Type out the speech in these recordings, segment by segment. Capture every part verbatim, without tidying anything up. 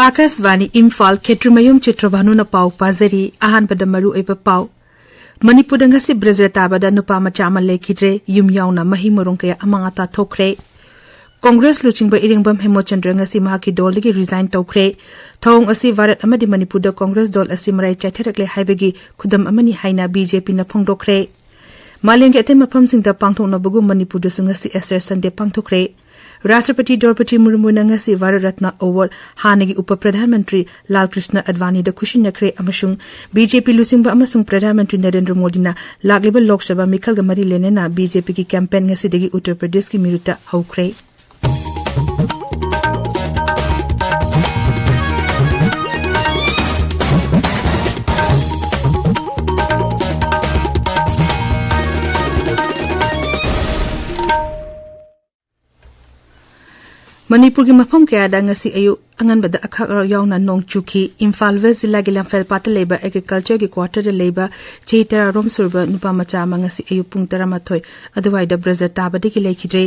ꯑꯥꯀꯥꯁꯕꯥꯅꯤ ꯏꯝꯐꯥꯜ, ꯈꯦꯇ꯭ꯔꯤꯃꯌꯨꯝ ꯆꯤꯇ꯭ꯔꯚꯥꯅꯨꯅ ꯄꯥꯎ ꯄꯥꯖꯔꯤ꯫ ꯑꯍꯥꯟꯕꯗ ꯃꯔꯨꯑꯣꯏꯕ ꯄꯥꯎ꯫ ꯃꯅꯤꯄꯨꯔꯗ ꯉꯁꯤ ꯕ꯭ꯔꯖ ꯇꯥꯕꯗ ꯅꯨꯄꯥ ꯃꯆꯥ ꯑꯃ ꯂꯩꯈꯤꯗ꯭ꯔꯦ꯫ ꯌꯨꯝ ꯌꯥꯎꯅ ꯃꯍꯩ ꯃꯔꯣꯡ ꯀꯌꯥ ꯑꯃꯥꯡ ꯑꯇꯥ ꯊꯣꯛꯈ꯭ꯔꯦ꯫ ꯀꯣꯡꯒ꯭ꯔꯦꯁ ꯂꯨꯆꯤꯡꯕ ꯏꯔꯦꯡꯕꯝ ꯍꯦꯃꯣꯆꯟꯗ꯭ꯔ ꯉꯁꯤ ꯃꯍꯥꯛꯀꯤ ꯗꯣꯜꯗꯒꯤ ꯔꯤꯖꯥꯏꯟ ꯇꯧꯈ꯭ꯔꯦ꯫ ꯊꯧꯑꯣꯡ ꯑꯁꯤ ꯚꯥꯔꯠ ꯑꯃꯗꯤ ꯃꯅꯤꯄꯨꯔꯗ ꯀꯣꯡꯒ꯭ꯔꯦꯁ ꯗꯣꯜ ꯑꯁꯤ ꯃꯔꯥꯏ ꯆꯥꯏꯊꯔꯛꯂꯦ ꯍꯥꯏꯕꯒꯤ ꯈꯨꯗꯝ ꯑꯃꯅꯤ ꯍꯥꯏꯅ ꯕꯤ ꯖꯦ ꯄꯤꯅ ꯐꯣꯡꯗꯣꯛꯈ꯭ꯔꯦ꯫ ꯃꯥꯂꯦꯝꯒꯤ ꯑꯇꯩ ꯃꯐꯝꯁꯤꯡꯗ ꯄꯥꯡꯊꯣꯛꯅꯕꯒꯨꯝ ꯃꯅꯤꯄꯨꯔꯗꯁꯨ ꯉꯁꯤ ꯑꯦꯁꯇꯔ ꯁꯟꯗꯦ ꯄꯥꯡꯊꯣꯛꯈ꯭ꯔꯦ꯫ ꯔꯥꯁꯇ꯭ꯔꯄꯇꯤ ꯗ꯭ꯔꯧꯄꯗꯤ ꯃꯨꯔꯃꯨꯅ ꯉꯁꯤ ꯚꯥꯔꯠ ꯔꯠꯅ ꯑꯦꯋꯥꯔꯗ ꯍꯥꯟꯅꯒꯤ ꯎꯄ ꯄ꯭ꯔꯙꯥꯟ ꯃꯟꯇ꯭ꯔꯤ ꯂꯥꯜ ꯀ꯭ꯔꯤꯁꯅ ꯑꯗ꯭ꯋꯥꯅꯤꯗ ꯈꯨꯠꯁꯤꯟꯅꯈ꯭ꯔꯦ ꯑꯃꯁꯨꯡ ꯕꯤ ꯖꯦ ꯄꯤ ꯂꯨꯆꯤꯡꯕ ꯑꯃꯁꯨꯡ ꯄ꯭ꯔꯙꯥꯟ ꯃꯟꯇ꯭ꯔꯤ ꯅꯔꯦꯟꯗ꯭ꯔ ꯃꯣꯗꯤꯅ ꯂꯥꯛꯂꯤꯕ ꯂꯣꯛ ꯁꯚꯥ ꯃꯤꯈꯜꯒ ꯃꯔꯤ ꯂꯩꯅꯅ ꯕꯤ ꯖꯦ ꯄꯤꯒꯤ ꯀꯦꯝꯄꯦꯟ ꯉꯁꯤꯗꯒꯤ ꯎꯠꯇꯔ ꯄ꯭ꯔꯗꯦꯁꯀꯤ ꯃꯤꯔꯨꯠꯇ ꯍꯧꯈ꯭ꯔꯦ꯫ ꯃꯅꯤꯄꯨꯔꯒꯤ ꯃꯐꯝ ꯀꯌꯥꯗ ꯉꯁꯤ ꯑꯌꯨꯛ ꯑꯉꯟꯕꯗ ꯑꯈꯥꯛ ꯑꯔꯥꯎ ꯌꯥꯎꯅ ꯅꯣꯡ ꯆꯨꯈꯤ꯫ ꯏꯝꯐꯥꯜ ꯋꯦꯁ ꯖꯤꯂꯥꯒꯤ ꯂꯝꯐꯦꯜꯄꯥꯠꯇ ꯂꯩꯕ ꯑꯦꯒ꯭ꯔꯤꯀꯜꯆꯔꯒꯤ ꯀ꯭ꯋꯥꯇꯔꯗ ꯂꯩꯕ ꯆꯍꯤ ꯇꯔꯥꯔꯣꯝ ꯁꯨꯔꯕ ꯅꯨꯄꯥ ꯃꯆꯥ ꯑꯃ ꯉꯁꯤ ꯑꯌꯨꯛ ꯄꯨꯡ ꯇꯔꯥꯃꯥꯊꯣꯏ ꯑꯗꯨꯋꯥꯏꯗ ꯕ꯭ꯔꯖ ꯇꯥꯕꯗꯒꯤ ꯂꯩꯈꯤꯗ꯭ꯔꯦ꯫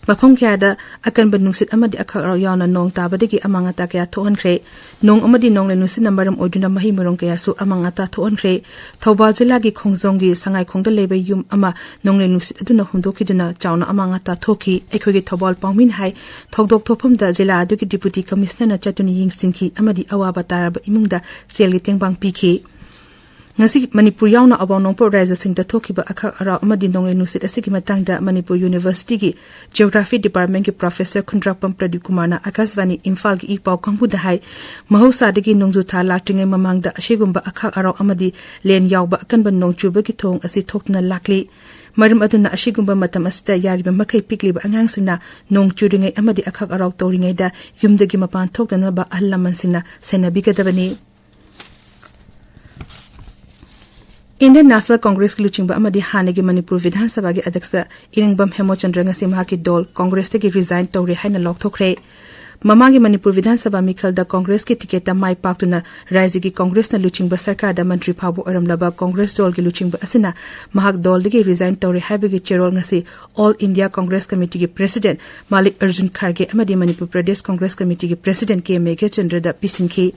ꯃꯐꯝ ꯀꯌꯥꯗ ꯑꯀꯟꯕ ꯅꯨꯡꯁꯤꯠ ꯑꯃꯗꯤ ꯑꯈꯥꯛ ꯑꯔꯥꯎ ꯌꯥꯎꯅ ꯅꯣꯡ ꯇꯥꯕꯗꯒꯤ ꯑꯃꯥꯡ ꯑꯇꯥ ꯀꯌꯥ ꯊꯣꯛꯍꯟꯈ꯭ꯔꯦ꯫ ꯅꯣꯡ ꯑꯃꯗꯤ ꯅꯣꯡꯂꯩ ꯅꯨꯡꯁꯤꯠꯅ ꯃꯔꯝ ꯑꯣꯏꯗꯨꯅ ꯃꯍꯩ ꯃꯔꯣꯡ ꯀꯌꯥꯁꯨ ꯑꯃꯥꯡ ꯑꯇꯥ ꯊꯣꯛꯍꯟꯈ꯭ꯔꯦ꯫ ꯊꯧꯕꯥꯜ ꯖꯤꯂꯥꯒꯤ ꯈꯣꯡꯖꯣꯝꯒꯤ ꯁꯉꯥꯏꯈꯣꯡꯗ ꯂꯩꯕ ꯌꯨꯝ ꯑꯃ ꯅꯣꯡꯂꯩ ꯅꯨꯡꯁꯤꯠ ꯑꯗꯨꯅ ꯍꯨꯝꯗꯣꯛꯈꯤꯗꯨꯅ ꯆꯥꯎꯅ ꯑꯃꯥꯡ ꯑꯇꯥ ꯊꯣꯛꯈꯤ꯫ ꯑꯩꯈꯣꯏꯒꯤ ꯊꯧꯕꯥꯜ ꯄꯥꯎꯃꯤꯅ ꯍꯥꯏ, ꯊꯧꯗꯣꯛ ꯊꯣꯛꯐꯝꯗ ꯖꯤꯂꯥ ꯑꯗꯨꯒꯤ ꯗꯤꯄꯨꯇꯤ ꯀꯃꯤꯁꯅꯔꯅ ꯆꯠꯇꯨꯅ ꯌꯦꯡꯁꯤꯟꯈꯤ ꯑꯃꯗꯤ ꯑꯋꯥꯕ ꯇꯥꯔꯕ ꯏꯃꯨꯡꯗ ꯁꯦꯜꯒꯤ ꯇꯦꯡꯕꯥꯡ ꯄꯤꯈꯤ꯫ ꯉꯁꯤ ꯃꯅꯤꯄꯨꯔ ꯌꯥꯎꯅ ꯑꯋꯥꯡ ꯅꯣꯡꯄꯣꯛ ꯔꯥꯖ꯭ꯌꯁꯤꯡꯗ ꯊꯣꯛꯈꯤꯕ ꯑꯈꯥꯛ ꯑꯔꯥꯎ ꯑꯃꯗꯤ ꯅꯣꯡꯂꯩ ꯅꯨꯡꯁꯤꯠ ꯑꯁꯤꯒꯤ ꯃꯇꯥꯡꯗ ꯃꯅꯤꯄꯨꯔ ꯌꯨꯅꯤꯚꯔꯁꯤꯇꯤꯒꯤ ꯖꯤꯑꯣꯒ꯭ꯔꯥꯐꯤ ꯗꯤꯄꯥꯔꯠꯃꯦꯟꯒꯤ ꯄ꯭ꯔꯣꯐꯦꯁꯔ ꯈꯨꯟꯗ꯭ꯔꯥꯛꯄꯝ ꯄ꯭ꯔꯗꯤꯞ ꯀꯨꯃꯥꯔꯅ ꯑꯥꯀꯥꯁꯕꯥꯅꯤ ꯏꯝꯐꯥꯜꯒꯤ ꯏ ꯄꯥꯎ ꯀꯥꯡꯕꯨꯗ ꯍꯥꯏ, ꯃꯍꯧꯁꯥꯗꯒꯤ ꯅꯣꯡꯖꯨ ꯊꯥ ꯂꯥꯛꯇ꯭ꯔꯤꯉꯩ ꯃꯃꯥꯡꯗ ꯑꯁꯤꯒꯨꯝꯕ ꯑꯈꯥꯛ ꯑꯔꯥꯎ ꯑꯃꯗꯤ ꯂꯦꯟ ꯌꯥꯎꯕ ꯑꯀꯟꯕ ꯅꯣꯡ ꯆꯨꯕꯒꯤ ꯊꯧꯑꯣꯡ ꯑꯁꯤ ꯊꯣꯛꯇꯨꯅ ꯂꯥꯛꯂꯤ꯫ ꯃꯔꯝ ꯑꯗꯨꯅ ꯑꯁꯤꯒꯨꯝꯕ ꯃꯇꯝ ꯑꯁꯤꯗ ꯌꯥꯔꯤꯕ ꯃꯈꯩ ꯄꯤꯛꯂꯤꯕ ꯑꯉꯥꯡꯁꯤꯡꯅ ꯅꯣꯡ ꯆꯨꯔꯤꯉꯩ ꯑꯃꯗꯤ ꯑꯈꯥꯛ ꯑꯔꯥꯎ ꯇꯧꯔꯤꯉꯩꯗ ꯌꯨꯝꯗꯒꯤ ꯃꯄꯥꯟ ꯊꯣꯛꯇꯅꯕ ꯑꯍꯜ ꯂꯃꯟꯁꯤꯡꯅ ꯁꯦꯟꯅꯕꯤꯒꯗꯕꯅꯤ꯫ ꯏꯟꯗꯤꯌꯟ ꯅꯦꯁꯅꯦꯜ ꯀꯣꯡꯒ꯭ꯔꯦꯁꯀꯤ ꯂꯨꯆꯤꯡꯕ ꯑꯃꯗꯤ ꯍꯥꯟꯅꯒꯤ ꯃꯅꯤꯄꯨꯔ ꯕꯤꯙꯥꯟ ꯁꯚꯥꯒꯤ ꯑꯗ꯭ꯌꯛꯁ ꯏꯔꯦꯡꯕꯝ ꯍꯦꯃꯣꯆꯟꯗ꯭ꯔ ꯉꯁꯤ ꯃꯍꯥꯛꯀꯤ ꯗꯣꯜ ꯀꯣꯡꯒ꯭ꯔꯦꯁꯇꯒꯤ ꯔꯤꯖꯥꯏꯟ ꯇꯧꯔꯦ ꯍꯥꯏꯅ ꯂꯥꯎꯊꯣꯛꯈ꯭ꯔꯦ꯫ ꯃꯃꯥꯡꯒꯤ ꯃꯅꯤꯄꯨꯔ ꯕꯤꯙꯥꯟ ꯁꯚꯥ ꯃꯤꯈꯜꯗ ꯀꯣꯡꯒ꯭ꯔꯦꯁꯀꯤ ꯇꯤꯀꯦꯠꯇ ꯃꯥꯏ ꯄꯥꯛꯇꯨꯅ ꯔꯥꯖ꯭ꯌꯒꯤ ꯀꯣꯡꯒ꯭ꯔꯦꯁꯅ ꯂꯨꯆꯤꯡꯕ ꯁꯔꯀꯥꯔꯗ ꯃꯟꯇ꯭ꯔꯤ ꯐꯥꯎꯕ ꯑꯣꯏꯔꯝꯂꯕ ꯀꯣꯡꯒ꯭ꯔꯦꯁ ꯗꯣꯜꯒꯤ ꯂꯨꯆꯤꯡꯕ ꯑꯁꯤꯅ ꯃꯍꯥꯛ ꯗꯣꯜꯗꯒꯤ ꯔꯤꯖꯥꯏꯟ ꯇꯧꯔꯦ ꯍꯥꯏꯕꯒꯤ ꯆꯦꯔꯣꯜ ꯉꯁꯤ ꯑꯣꯜ ꯏꯟꯗꯤꯌꯥ ꯀꯣꯡꯒ꯭ꯔꯦꯁ ꯀꯃꯤꯇꯤꯒꯤ ꯄ꯭ꯔꯦꯁꯤꯗꯦꯟꯠ ꯃꯥꯂꯤꯛ ꯑꯔꯖꯨꯟ ꯈꯥꯔꯒꯦ ꯑꯃꯗꯤ ꯃꯅꯤꯄꯨꯔ ꯄ꯭ꯔꯗꯦꯁ ꯀꯣꯡꯒ꯭ꯔꯦꯁ ꯀꯃꯤꯇꯤꯒꯤ ꯄ꯭ꯔꯦꯁꯤꯗꯦꯟꯠ ꯀꯦ ꯃꯦꯘꯆꯟꯗ꯭ꯔꯗ ꯄꯤꯁꯤꯟꯈꯤ꯫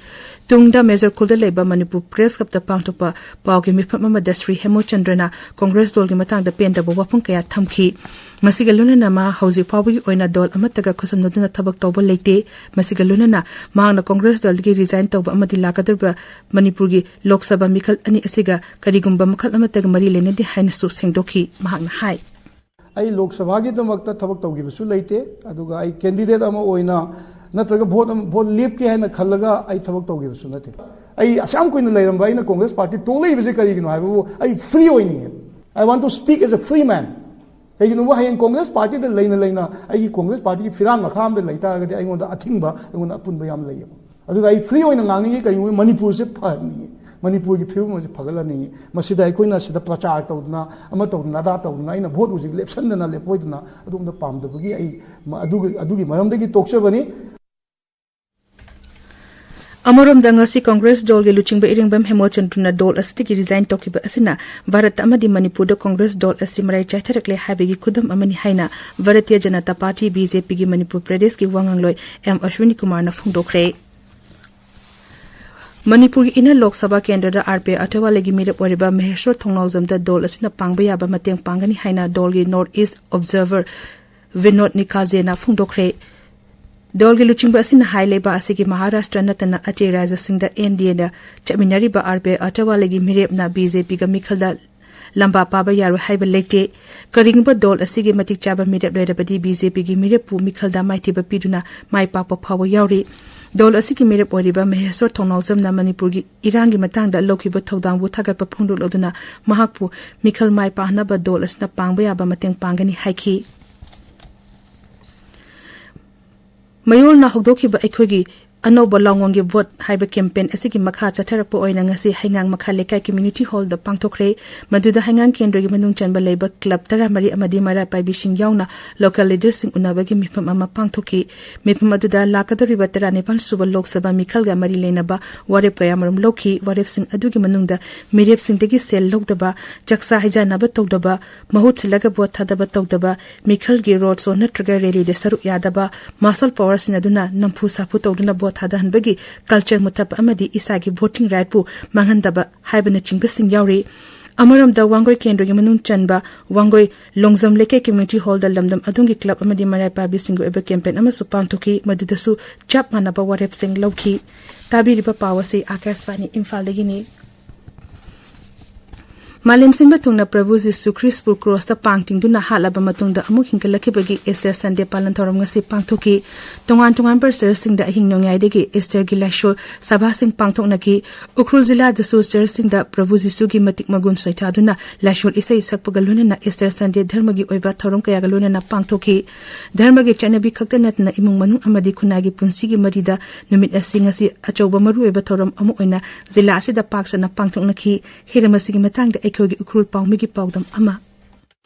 ꯇꯨꯡꯗ ꯃꯦꯖꯔ ꯈꯨꯜꯗ ꯂꯩꯕ ꯃꯅꯤꯄꯨꯔ ꯄ꯭ꯔꯦꯁ ꯀ꯭ꯂꯕꯇ ꯄꯥꯡꯊꯣꯛꯄ ꯄꯥꯎꯒꯤ ꯃꯤꯐꯝ ꯑꯃꯗ ꯁ꯭ꯔꯤ ꯍꯦꯃꯨꯆꯟꯗ꯭ꯔꯅ ꯀꯣꯡꯒ꯭ꯔꯦꯁ ꯗꯣꯜꯒꯤ ꯃꯇꯥꯡꯗ ꯄꯦꯟꯗꯕ ꯋꯥꯐꯝ ꯀꯌꯥ ꯊꯝꯈꯤ꯫ ꯃꯁꯤꯒ ꯂꯣꯏꯅꯅ ꯃꯍꯥꯛ ꯍꯧꯖꯤꯛ ꯐꯥꯎꯕꯒꯤ ꯑꯣꯏꯅ ꯗꯣꯜ ꯑꯃꯠꯇꯒ ꯈꯨꯠꯁꯝꯅꯗꯨꯅ ꯊꯕꯛ ꯇꯧꯕ ꯂꯩꯇꯦ꯫ ꯃꯁꯤꯒ ꯂꯣꯏꯅꯅ ꯃꯍꯥꯛꯅ ꯀꯣꯡꯒ꯭ꯔꯦꯁ ꯗꯜꯗꯒꯤ ꯔꯤꯖꯥꯏꯟ ꯇꯧꯕ ꯑꯃꯗꯤ ꯂꯥꯛꯀꯗꯧꯔꯤꯕ ꯃꯅꯤꯄꯨꯔꯒꯤ ꯂꯣꯛ ꯁꯚꯥ ꯃꯤꯈꯜ ꯑꯅꯤ ꯑꯁꯤꯒ ꯀꯔꯤꯒꯨꯝꯕ ꯃꯈꯜ ꯑꯃꯠꯇꯒ ꯃꯔꯤ ꯂꯩꯅꯗꯦ ꯍꯥꯏꯅꯁꯨ ꯁꯦꯡꯗꯣꯛꯈꯤ꯫ ꯃꯍꯥꯛꯅ ꯍꯥꯏ, ꯑꯩ ꯂꯣꯛ ꯁꯚꯥꯒꯤꯗꯃꯛꯇ ꯊꯕꯛ ꯇꯧꯈꯤꯕꯁꯨ ꯂꯩꯇꯦ, ꯑꯗꯨꯒ ꯑꯩ ꯀꯦꯟꯗꯤꯗꯦꯠ ꯑꯃ ꯑꯣꯏꯅ ꯅꯠꯇ꯭ꯔꯒ ꯚꯣꯠ ꯑꯃ, ꯚꯣꯠ ꯂꯦꯞꯀꯦ ꯍꯥꯏꯅ ꯈꯜꯂꯒ ꯑꯩ ꯊꯕꯛ ꯇꯧꯈꯤꯕꯁꯨ ꯅꯠꯇꯦ꯫ ꯑꯩ ꯑꯁꯨꯛ ꯌꯥꯝ ꯀꯨꯏꯅ ꯂꯩꯔꯝꯕ ꯑꯩꯅ ꯀꯣꯡꯒ꯭ꯔꯦꯁ ꯄꯥꯔꯇꯤ ꯇꯣꯛꯂꯛꯏꯕꯁꯦ ꯀꯔꯤꯒꯤꯅꯣ ꯍꯥꯏꯕꯕꯨ ꯑꯩ free ꯑꯣꯏꯅꯤꯡꯉꯦ꯫ I want to speak as a free man. ꯀꯩꯒꯤꯅꯣꯕ ꯍꯌꯦꯡ ꯀꯣꯡꯒ꯭ꯔꯦꯁ ꯄꯥꯔꯇꯤꯗ ꯂꯩꯅ ꯂꯩꯅ ꯑꯩꯒꯤ ꯀꯣꯡꯒ꯭ꯔꯦꯁ ꯄꯥꯔꯇꯤꯒꯤ ꯐꯤꯔꯥꯟ ꯃꯈꯥ ꯑꯃꯗ ꯂꯩ ꯇꯥꯔꯒꯗꯤ ꯑꯩꯉꯣꯟꯗ ꯑꯊꯤꯡꯕ, ꯑꯩꯉꯣꯟꯗ ꯑꯄꯨꯟꯕ ꯌꯥꯝ ꯂꯩꯌꯦꯕ꯫ ꯑꯗꯨꯅ ꯑꯩ ꯐ꯭ꯔꯤ ꯑꯣꯏꯅ ꯉꯥꯡꯅꯤꯡꯉꯤ, ꯀꯩꯒꯤꯅꯣꯕ ꯃꯅꯤꯄꯨꯔꯁꯦ ꯐꯍꯟꯅꯤꯡꯉꯤ, ꯃꯅꯤꯄꯨꯔꯒꯤ ꯐꯤꯕꯝ ꯑꯁꯤ ꯐꯒꯠꯍꯟꯅꯤꯡꯉꯤ꯫ ꯃꯁꯤꯗ ꯑꯩꯈꯣꯏꯅ ꯁꯤꯗ ꯄ꯭ꯔꯆꯥꯔ ꯇꯧꯗꯅ, ꯑꯃ ꯇꯧꯗꯅ, ꯑꯗꯥ ꯇꯧꯗꯅ, ꯑꯩꯅ ꯚꯣꯠ ꯍꯧꯖꯤꯛ ꯂꯦꯞꯁꯟꯗꯅ ꯂꯦꯞꯄꯣꯏꯗꯅ ꯑꯗꯨꯒꯨꯝꯕ ꯄꯥꯝꯗꯕꯒꯤ ꯑꯩ ꯃ-, ꯑꯗꯨꯒꯤ, ꯑꯗꯨꯒꯤ ꯃꯔꯝꯗꯒꯤ ꯇꯣꯛꯆꯕꯅꯤ꯫ ꯑꯃꯔꯣꯝꯗ ꯉꯁꯤ ꯀꯣꯡꯒ꯭ꯔꯦꯁ ꯗꯣꯜꯒꯤ ꯂꯨꯆꯤꯡꯕ ꯏꯔꯦꯡꯕꯝ ꯍꯦꯃꯣꯆꯟꯗ꯭ꯔꯅ ꯗꯣꯜ ꯑꯁꯤꯗꯒꯤ ꯔꯤꯖꯥꯏꯟ ꯇꯧꯈꯤꯕ ꯑꯁꯤꯅ ꯚꯥꯔꯠꯇ ꯑꯃꯗꯤ ꯃꯅꯤꯄꯨꯔꯗ ꯀꯣꯡꯒ꯭ꯔꯦꯁ ꯗꯣꯜ ꯑꯁꯤ ꯃꯔꯥꯏ ꯆꯥꯏꯊꯔꯛꯂꯦ ꯍꯥꯏꯕꯒꯤ ꯈꯨꯗꯝ ꯑꯃꯅꯤ ꯍꯥꯏꯅ Bharatiya Janata party, B J ꯄꯤꯒꯤ ꯃꯅꯤꯄꯨꯔ ꯄ꯭ꯔꯗꯦꯁꯀꯤ ꯋꯥꯉꯥꯡꯂꯣꯏ ꯑꯦꯝ ꯑꯁ꯭ꯋꯤꯅꯤ ꯀꯨꯃꯥꯔꯅ ꯐꯣꯡꯗꯣꯛꯈ꯭ꯔꯦ꯫ ꯃꯅꯤꯄꯨꯔꯒꯤ ꯏꯟꯅꯔ ꯂꯣꯛ ꯁꯚꯥ ꯀꯦꯟꯗ꯭ꯔꯗ ꯑꯥꯔ ꯄꯤ ꯑꯥꯏ ꯑꯇꯋꯥꯂꯦꯒꯤ ꯃꯤꯔꯦꯞ ꯑꯣꯏꯔꯤꯕ ꯃꯍꯦꯁ꯭ꯋꯔ ꯊꯣꯡꯅꯥꯎꯖꯝꯗ ꯗꯣꯜ ꯑꯁꯤꯅ ꯄꯥꯡꯕ ꯌꯥꯕ ꯃꯇꯦꯡ ꯄꯥꯡꯒꯅꯤ ꯍꯥꯏꯅ ꯗꯣꯜꯒꯤ ꯅꯣꯔꯠ ꯏꯁ ꯑꯣꯕꯖꯔꯚꯔ ꯕꯤꯅꯣꯗ ꯅꯤꯀꯥꯖꯦꯅ ꯐꯣꯡꯗꯣꯛꯈ꯭ꯔꯦ꯫ ꯗꯣꯜꯒꯤ ꯂꯨꯆꯤꯡꯕ ꯑꯁꯤꯅ ꯍꯥꯏ, ꯂꯩꯕꯥꯛ ꯑꯁꯤꯒꯤ ꯃꯍꯥꯔꯥꯁꯇ꯭ꯔ ꯅꯠꯇꯅ ꯑꯇꯩ ꯔꯥꯖ꯭ꯌꯁꯤꯡꯗ ꯑꯦꯟ ꯗꯤ ꯑꯦꯗ ꯆꯠꯃꯤꯟꯅꯔꯤꯕ ꯑꯥꯔ ꯄꯤ ꯑꯥꯏ ꯑꯇꯋꯥꯂꯦꯒꯤ ꯃꯤꯔꯦꯞꯅ ꯕꯤ ꯖꯦ ꯄꯤꯒ ꯃꯤꯈꯜꯗ ꯂꯝꯕꯥ ꯄꯥꯕ ꯌꯥꯔꯣꯏ ꯍꯥꯏꯕ ꯂꯩꯇꯦ꯫ ꯀꯔꯤꯒꯨꯝꯕ ꯗꯣꯜ ꯑꯁꯤꯒꯤ ꯃꯇꯤꯛ ꯆꯥꯕ ꯃꯤꯔꯦꯞ ꯂꯩꯔꯕꯗꯤ ꯕꯤ ꯖꯦ ꯄꯤꯒꯤ ꯃꯤꯔꯦꯞꯄꯨ ꯃꯤꯈꯜꯗ ꯃꯥꯏꯊꯤꯕ ꯄꯤꯗꯨꯅ ꯃꯥꯏ ꯄꯥꯛꯄ ꯐꯥꯎꯕ ꯌꯥꯎꯔꯤ꯫ ꯗꯣꯜ ꯑꯁꯤꯒꯤ ꯃꯤꯔꯦꯞ ꯑꯣꯏꯔꯤꯕ ꯃꯍꯦꯁ꯭ꯋꯔ ꯊꯣꯡꯅꯥꯎꯖꯝꯅ ꯃꯅꯤꯄꯨꯔꯒꯤ ꯏꯔꯥꯡꯒꯤ ꯃꯇꯥꯡꯗ ꯂꯧꯈꯤꯕ ꯊꯧꯗꯥꯡꯕꯨ ꯊꯥꯒꯠꯄ ꯐꯣꯡꯗꯣꯛꯂꯗꯨꯅ ꯃꯍꯥꯛꯄꯨ ꯃꯤꯈꯜ ꯃꯥꯏ ꯄꯥꯛꯅꯕ ꯗꯣꯜ ꯑꯁꯤꯅ ꯄꯥꯡꯕ ꯌꯥꯕ ꯃꯇꯦꯡ ꯄꯥꯡꯒꯅꯤ ꯍꯥꯏꯈꯤ꯫ ꯃꯌꯣꯜꯅ ꯍꯧꯗꯣꯛꯈꯤꯕ ꯑꯩꯈꯣꯏꯒꯤ ꯑꯅꯧꯕ ꯂꯥꯡꯒꯣꯡꯒꯤ ꯚꯣꯠ ꯍꯥꯏꯕ ꯀꯦꯝꯄꯦꯟ ꯑꯁꯤꯒꯤ ꯃꯈꯥ ꯆꯠꯊꯔꯛꯄ ꯑꯣꯏꯅ ꯉꯁꯤ ꯍꯩꯉꯥꯡ ꯃꯈꯥ ꯂꯩꯀꯥꯏ ꯀꯝꯃ꯭ꯌꯨꯅꯤꯇꯤ ꯍꯣꯜꯗ ꯄꯥꯡꯊꯣꯛꯈ꯭ꯔꯦ꯫ ꯃꯗꯨꯗ ꯍꯩꯉꯥꯡ ꯀꯦꯟꯗ꯭ꯔꯒꯤ ꯃꯅꯨꯡ ꯆꯟꯕ ꯂꯩꯕ ꯀ꯭ꯂꯕ ꯇꯔꯥꯃꯔꯤ ꯑꯃꯗꯤ ꯃꯔꯥ ꯄꯥꯏꯕꯤꯁꯤꯡ ꯌꯥꯎꯅ ꯂꯣꯀꯦꯜ ꯂꯤꯗꯔꯁꯤꯡ ꯎꯅꯕꯒꯤ ꯃꯤꯐꯝ ꯑꯃ ꯄꯥꯡꯊꯣꯛꯈꯤ꯫ ꯃꯤꯐꯝ ꯑꯗꯨꯗ ꯂꯥꯛꯀꯗꯧꯔꯤꯕ ꯇꯔꯥꯅꯤꯄꯥꯜ ꯁꯨꯕ ꯂꯣꯛ ꯁꯚꯥ ꯃꯤꯈꯜꯒ ꯃꯔꯤ ꯂꯩꯅꯕ ꯋꯥꯔꯦꯞ ꯀꯌꯥꯃꯔꯨꯝ ꯂꯧꯈꯤ꯫ ꯋꯥꯔꯦꯞꯁꯤꯡ ꯑꯗꯨꯒꯤ ꯃꯅꯨꯡꯗ ꯃꯤꯔꯦꯞꯁꯤꯡꯗꯒꯤ ꯁꯦꯜ ꯂꯧꯗꯕ, ꯆꯥꯛꯆꯥ ꯍꯩꯖꯥꯟꯅꯕ ꯇꯧꯗꯕ, ꯃꯍꯨꯠ ꯁꯤꯜꯂꯒ ꯚꯣꯠ ꯊꯥꯗꯕ ꯇꯧꯗꯕ, ꯃꯤꯈꯜꯒꯤ ꯔꯣꯗ ꯁꯣ ꯅꯠꯇ꯭ꯔꯒ ꯔꯦꯂꯤꯗ ꯁꯔꯨꯛ ꯌꯥꯗꯕ, ꯃꯥꯁꯜ ꯄꯥꯋꯔ ꯁꯤꯖꯤꯟꯅꯗꯨꯅ ꯅꯝꯐꯨ ꯁꯥꯐꯨ ꯇꯧꯗꯨꯅ ꯚꯣꯠ ꯊꯥꯗꯍꯟꯕꯒꯤ ꯀꯜꯆꯔ ꯃꯨꯊꯠꯄ ꯑꯃꯗꯤ ꯏꯁꯥꯒꯤ ꯚꯣꯇꯤꯡ ꯔꯥꯏꯠꯄꯨ ꯃꯥꯡꯍꯟꯗꯕ ꯍꯥꯏꯕꯅꯆꯤꯡꯕꯁꯤꯡ ꯌꯥꯎꯔꯤ꯫ ꯑꯃꯔꯣꯝꯗ ꯋꯥꯡꯒꯣꯏ ꯀꯦꯟꯗ꯭ꯔꯒꯤ ꯃꯅꯨꯡ ꯆꯟꯕ ꯋꯥꯡꯒꯣꯏ ꯂꯣꯡꯖꯝ ꯂꯩꯀꯥꯏ ꯀꯝꯃ꯭ꯌꯨꯅꯤꯇꯤ ꯍꯣꯜꯗ ꯂꯝꯗꯝ ꯑꯗꯨꯒꯤ ꯀ꯭ꯂꯕ ꯑꯃꯗꯤ ꯃꯔꯥꯏ ꯄꯥꯏꯕꯤꯁꯤꯡꯒꯤ ꯑꯣꯏꯕ ꯀꯦꯝꯄꯦꯟ ꯑꯃꯁꯨ ꯄꯥꯡꯊꯣꯛꯈꯤ꯫ ꯃꯗꯨꯗꯁꯨ ꯆꯞ ꯃꯥꯟꯅꯕ ꯋꯥꯔꯦꯞꯁꯤꯡ ꯂꯧꯈꯤ꯫ ꯇꯥꯕꯤꯔꯤꯕ ꯄꯥꯎ ꯑꯁꯤ ꯑꯥꯀꯥꯁꯕꯥꯅꯤ ꯏꯝꯐꯥꯜꯗꯒꯤꯅꯤ꯫ ꯃꯥꯂꯦꯝ ꯁꯤꯟꯕ ꯊꯨꯡꯅ ꯄ꯭ꯔꯚꯨ ꯖꯤꯁꯨ ꯈ꯭ꯔꯤꯁꯄꯨ ꯀ꯭ꯔꯣꯁꯇ ꯄꯥꯡ ꯇꯤꯡꯗꯨꯅ ꯍꯥꯠꯂꯕ ꯃꯇꯨꯡꯗ ꯑꯃꯨꯛ ꯍꯤꯡꯒꯠꯂꯛꯈꯤꯕꯒꯤ ꯏꯁꯇꯔ ꯁꯟꯗꯦ ꯄꯥꯂꯟ ꯊꯧꯔꯝ ꯉꯁꯤ ꯄꯥꯡꯊꯣꯛꯈꯤ꯫ ꯇꯣꯉꯥꯟ ꯇꯣꯉꯥꯟꯕ ꯆꯔꯆꯁꯤꯡꯗ ꯑꯍꯤꯡ ꯅꯣꯡꯌꯥꯏꯗꯒꯤ ꯏꯁꯇꯔꯒꯤ ꯂꯥꯏꯁꯣꯜ ꯁꯚꯥꯁꯤꯡ ꯄꯥꯡꯊꯣꯛꯅꯈꯤ꯫ ꯎꯈ꯭ꯔꯨꯜ ꯖꯤꯂꯥꯗꯁꯨ ꯆꯔꯆꯁꯤꯡꯗ ꯄ꯭ꯔꯚꯨ ꯖꯤꯁꯨꯒꯤ ꯃꯇꯤꯛ ꯃꯒꯨꯟ ꯁꯣꯏꯊꯥꯗꯨꯅ ꯂꯥꯏꯁꯣꯜ ꯏꯁꯩ ꯁꯛꯄꯒ ꯂꯣꯏꯅꯅ ꯏꯁꯇꯔ ꯁꯟꯗꯦ ꯙꯔꯃꯒꯤ ꯑꯣꯏꯕ ꯊꯧꯔꯝ ꯀꯌꯥꯒ ꯂꯣꯏꯅꯅ ꯄꯥꯡꯊꯣꯛꯈꯤ꯫ ꯙꯔꯃꯒꯤ ꯆꯠꯅꯕꯤ ꯈꯛꯇ ꯅꯠꯇꯅ ꯏꯃꯨꯡ ꯃꯅꯨꯡ ꯑꯃꯗꯤ ꯈꯨꯟꯅꯥꯏꯒꯤ ꯄꯨꯟꯁꯤꯒꯤ ꯃꯔꯤꯗ ꯅꯨꯃꯤꯠ ꯑꯁꯤ ꯉꯁꯤ ꯑꯆꯧꯕ ꯃꯔꯨꯑꯣꯏꯕ ꯊꯧꯔꯝ ꯑꯃ ꯑꯣꯏꯅ ꯖꯤꯂꯥ ꯑꯁꯤꯗ ꯄꯥꯛ ꯁꯟꯅ ꯄꯥꯡꯊꯣꯛꯅꯈꯤ꯫ ꯍꯤꯔꯝ ꯑꯁꯤꯒꯤ ꯃꯇꯥꯡꯗ ꯑꯩꯈꯣꯏꯒꯤ ꯎꯈ꯭ꯔꯨꯜ ꯄꯥꯎꯃꯤꯒꯤ ꯄꯥꯎꯗꯝ ꯑꯃ꯫